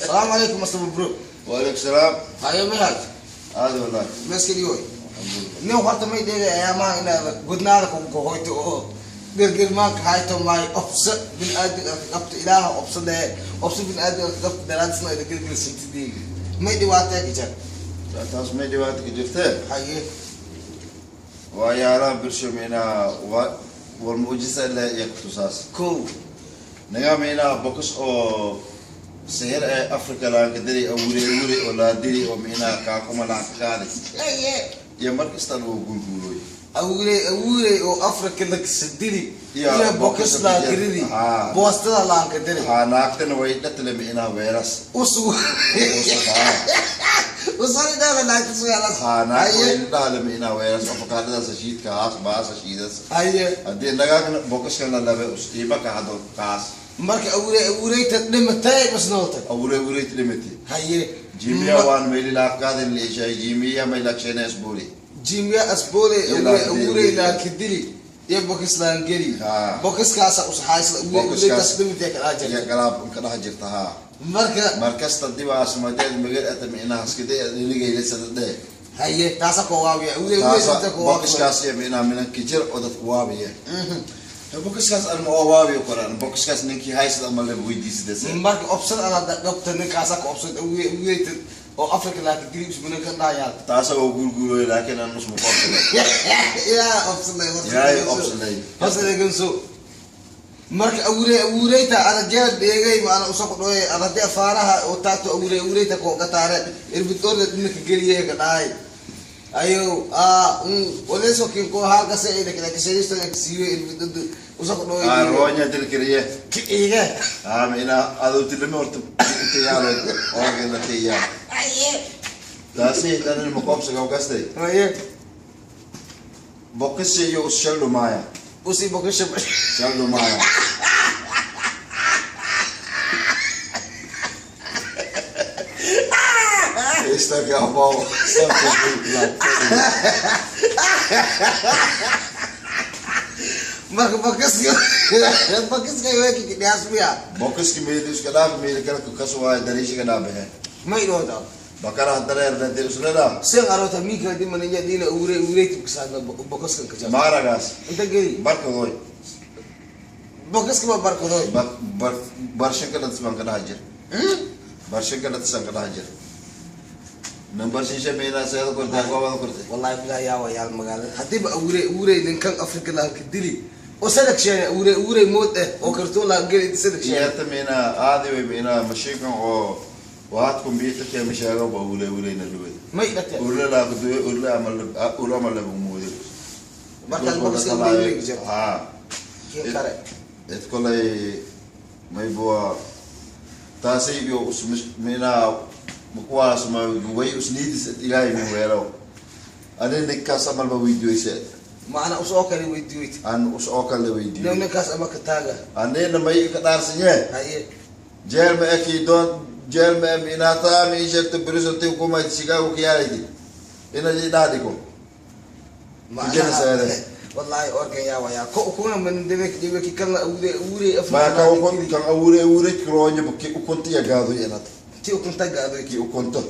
Asalaamu calaykum, Master Bro. وعليكم السلام. Hayo, mihaad? هذا والله. Meeskeliyoy. الحمد لله. Nin horta may dhegay ayaamaha inaad godnaada kugohoyto oo dhirgirmaanka hayto, may obsa biniaadam qabto, Ilaaha obsade, obsa biniaadam qabto daraadisna ida girgirsantidii, may dhibaatee ka jar? Taas may dhibaato ka jirtee. Haye. Waxyaalaha bulsho micnaha war mucjisa leh iyo kutusaas. Kow. Naga micnaha bokas oo sihir ee Africa laanka diri awure awure oo laa diri oo micnaha kaakuma laanka qaaday. Haye. Iyo mar kasta lagu guulguuloy. Awure awure oo Africa lakasadili. Iyo iyo bokas laankaridi. Haa. Boostada laanka diri. Haa, naagtana way dhatale micnaha weeras. Usugu. Haa. Usaridaada naagta sugaalaas. Haa, naagta way Haye. dhahale micnaha weeras afakaadadaas shiidka haas baasa shiidas. Haye. Haddii nagaagna bokaskana labe iiba ka hado kaas. Marka awure awureyta dhimatay masnooltay? Awure awure dhimati. Haye. Jimiya waan meeli laaqaadin leeshay, jimiya may lakshana isbuuri. Jimya asboole. Iyo awure laakdili. Awure laakidili iyo bokas laangeli. Haa. Bokaskaasa usaxaysla awure Bokaskaas. awureytaas dhimatay kalaa iyo jirta. Galaab ka dhex jirta, haa. Marka markasta dibaas madeed magal ata micnaha haskide inigaylsadade. Haye, taasa koo waabiya awure taasa awureyta koo waabiya. Bokiskaas iyo micnaha minanka jir oo dadku waabiya, bokiskaas alma oo waabiyo koraan, bokiskaas ninkii haysad ama la weydiisada. Marka obsad ala dhabta ninkaasa ka obsad awure awureyta oo Africa laakidili usmananka dhahayaa. Taasa oo guulguuloy, laakiin aan nusma qorsada. Ilaa obsaday. Ilaahay obsaday. Hosleganso. Marka awure awureyta ana jeer dheegay maana usoo kudhoy ana hadii afaaraha oo taagto awure awureyta koo gataare irbitoorda dhinka geliye ka dhahay ayo waleso kin ko halka se ida kala kasheegista ka siiyo irbitoorda usoo kudhoy. Aa, roonya dilkiriye. Ki iga. Aa, micnaha adoo tilame horta inta yaalo oo tiyaa taasi tanin maqoobsaga kastay. Haye. Bokisi iyo shal dhumaaya. Usi bokisha. Shal dhumaaya. Istaka about something. Marka bokiska weeki kidhaasmiya. Bokiski meeli iska dhaaf, meeli kale ku kas waayo, dariishiga dhaabahe. May dhooda. Bakaraha dareer dee isla dhaaf. Sen arota minka dimanaya dina ure ure tibkasaadna bokoskan ka jab. Maaragaas. Inta geli. Barkadoy. Bokoska ma barkadoy? Bar barshinka dhatis baan ka dhaha jir, barshinka dhatis aan ka dhaha jir nan barshinsha meelaa seeda kortay goobada kortay. Wallahi bilahi yaa wayaal magaalada haddiiba awure ure ninkan Afrika lahanka dili oo sadak sheene ure ure mood eh oo kartoon lahan geli inta sadak sheene. Iyarta meena aadi way meena mashiinkan oo waad computerka mashaego ba ule uleyna luwed. May dhate. Ule laa kuduwe ule ama ule ama lagu muuday. Markaad bokoska ure ure ka jab. Haa. Kii kare. Cid kolay maybua taasi iyo meena kuwaas ma way usniidis Ilaahay min weelow ani ninkaas amalba weydiiyeyse. Macna usoo kale weydiiweyt. Aan us oo kale weydiiyo. Ninkaas ama ka taaga. Anina may ka dhaarsanye. Haye. Jeel ma eki doon, jeel ma minaata mi sheegto prison ti kuma Chicago kiyaalidi ina ji dhaadhigo. Kijana saade. Wallahi orkan yaa wayaa ko kuna man debek debek kalna awure awure. Ma ka ukun kan awure awure kiroonyo ki ukunta ya gaado inad. Ti ukunta gaado. Ki ukunta.